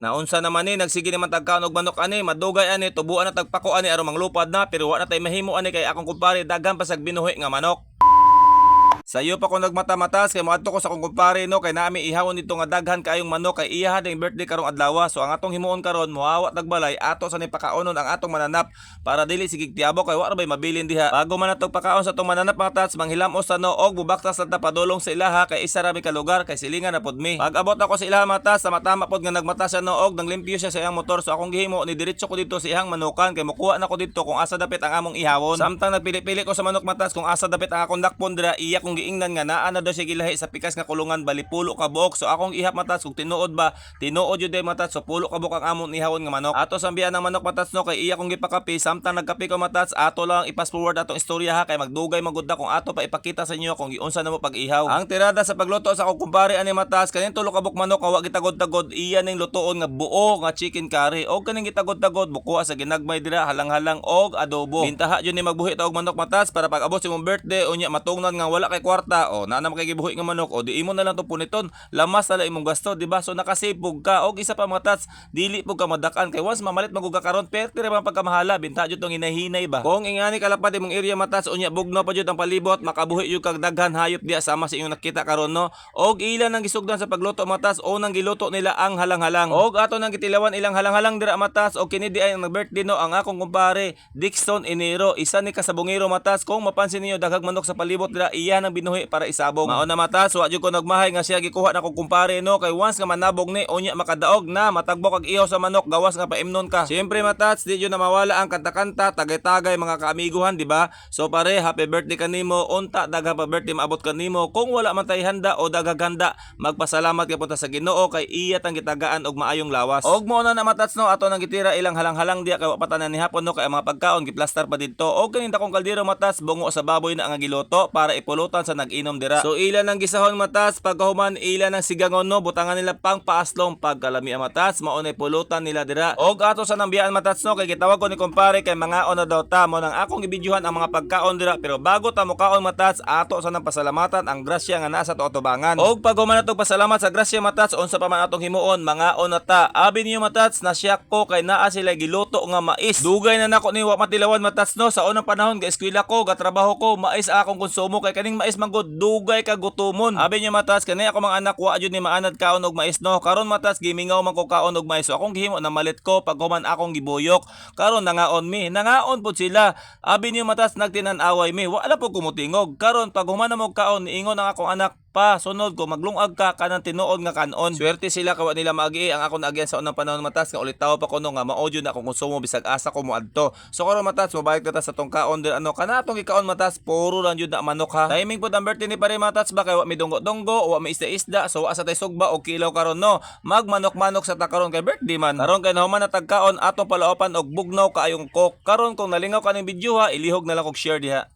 Naunsa naman ni, nagsige naman tagkaon og manok ani, madugay ani, tubuan na tagpako ani aron manglupad na, pero wa na tay mahimo ani kay akong kumpare daghan pa sag binuhi nga manok. Sayo pa ko nagmata-matas kay moadto ko sa akong kumpare no, kay nami ihawon dito nga daghan kaayong manok kay iya ding birthday karong adlaw. So ang atong himuon karon, moawat nagbalay ato sa ni pakaonon ang atong mananap para dili sigig tiyabo kay wa ra bay mabilin diha. Bago man natog pakaon sa atong mananap, mga tats, manghilamos ta no og bubaktas ta padulong sa ilaha kay isa ra mi ka lugar kay silingan na pod mi. Pag abot ako sa ilaha, matas, tama-tama pod nga nagmata siya no og nanglimpyo siya sa iyang motor, so akong gihimo ni diretso ko dito sa iyang manukan kay mokuha na ko dito kung asa dapit ang among ihawon. Samtang nagpili-pili ko sa manok, matas, kung asa dapit ang akong dakpon dira, iya kong giingnan nga naa na daw siya gilahi sa pikas nga kulungan, bali 10 ka buok. So akong ihap, matas, kung tinuod ba, tinuod jud day, matas. So 10 ka buok ang among ihawon nga manok. Ato sambian ang manok, matas no, kay iya kong gipakape. Samtang nagkape ko, matas, ato lang ipas forward atong istorya ha, kay magdugay magud na kung ato pa ipakita sa inyo kung giunsa na mo pag-ihaw. Ang tirada sa pagluto sa akong kumpare ani, matas, kaning 3 ka buok manok nga wa gitagod-tagod, iya ning lutoon nga buo nga chicken curry og kaning gitagod-tagod mukuha sa ginagmay dira, halang-halang og adobo. Bintaha jud ni magbuhi ta og manok, matas, para pag abot sa imong birthday unya matungnan nga wala kay kwarta o naa naman kay gibuhi nga manok o di imo na lang to puniton, lamas na lang imong gasto, di ba? So nakasipog ka. Og isa pa, matas, dili pud ka madakan kay once mamalit maguga karon, perte ra man pagkamahala. Binta jud tong hinahinay ba. Kung ingani kalapad imong area, matas, unya bugnaw pa jud ang palibot, makabuhi jud kag daghan hayop diya sama sa inyong nakita karon no. Og ila nang gisugdan sa pagluto, matas, o nang giluto nila ang halang-halang og ato nang gitilawan ilang halang-halang dira, matas. Og kini di ay ang nag-birthday no, ang akong kumpare Dixon Enero, isa ni kasabongero, matas. Kung mapansin niyo, daghang manok sa palibot dira, iya nang binuhi para isabong. Mao na, matas, wa jud ko nagmahay nga siya gikuha na kong kumpare no, kay once nga manabog ni unya makadaog na matagbok ag ihaw sa manok gawas nga paimnon ka. Siyempre, matats, di jud na mawala ang kanta-kanta, tagay-tagay mga kaamiguhan, di ba? So pare, happy birthday kanimo, unta daghang pa birthday maabot kanimo. Kung wala man tay handa o daghang handa, magpasalamat ka punta sa Ginoo kay iya tang gitagaan og maayong lawas. Og mo na na, matats no, ato nang gitira ilang halang-halang diya kay wa pa tanan ni hapon no, kay ang mga pagkaon giplastar pa didto. Og kaning dakong kaldero, matas, bungo sa baboy na ang giluto para ipulutan sa nag-inom dira. So ila nang gisahon, matas, pagkahuman ila nang sigangon no, butangan nila pang paaslong pagkalami, matas, mao na pulutan nila dira. Og ato sa nambiyaan, matats no, kay gitawag ko ni kumpare kay mangaon na daw ta mo nang akong gibidyuhan ang mga pagkaon dira, pero bago ta mokaon, matats, ato sa nang pasalamatan ang grasya nga naa sa ato atubangan. Og pag human natong pasalamat sa grasya, matats, unsa pa man atong himuon, mangaon na ta. Abi niyo, matats, nasyak ko kay naa sila giluto nga mais. Dugay na nako ni wa matilawan, matats no. Sa unang panahon ga eskwela ko, ga trabaho ko, mais akong konsumo kay kaning mais manggod dugay ka gutomon. Abi niyo, matats, kani ako mga anak wa jud ni maanad kaon og mais no. Karon, matas, gimingaw man ko kaon og mais. So akong gihimo na malit ko, pag human akong gibuyok. Karon nangaon mi, nangaon pud sila. Abi niyo, matas, nagtinan-away mi. Wala po kumutingog. Karon pag human na mo kaon, niingon ang akong anak, "Pa, sunod ko maglungag ka kanang tinuod nga kanon." Swerte sila kawa nila maagi ang ako naagian sa unang panahon, matas, nga ulitaw pa kuno nga mao jud na akong konsumo bisag asa ko moadto. So karon, matas, mobalik na ta sa tong kaon dir ano kana atong gikaon, matas, puro lang jud na manok ha. Timing pud ang birthday ni pare, matats ba, kay wa mi dunggo-dunggo, wa mi isda-isda, so wa sa tay sugba o kilaw karon no. Magmanok-manok sa ta karon kay birthday man. Karon kay nahuman na tagkaon, atong palaupan og bugnaw kaayong coke. Karon kung nalingaw kaning video ha, ilihog na lang kog share diha.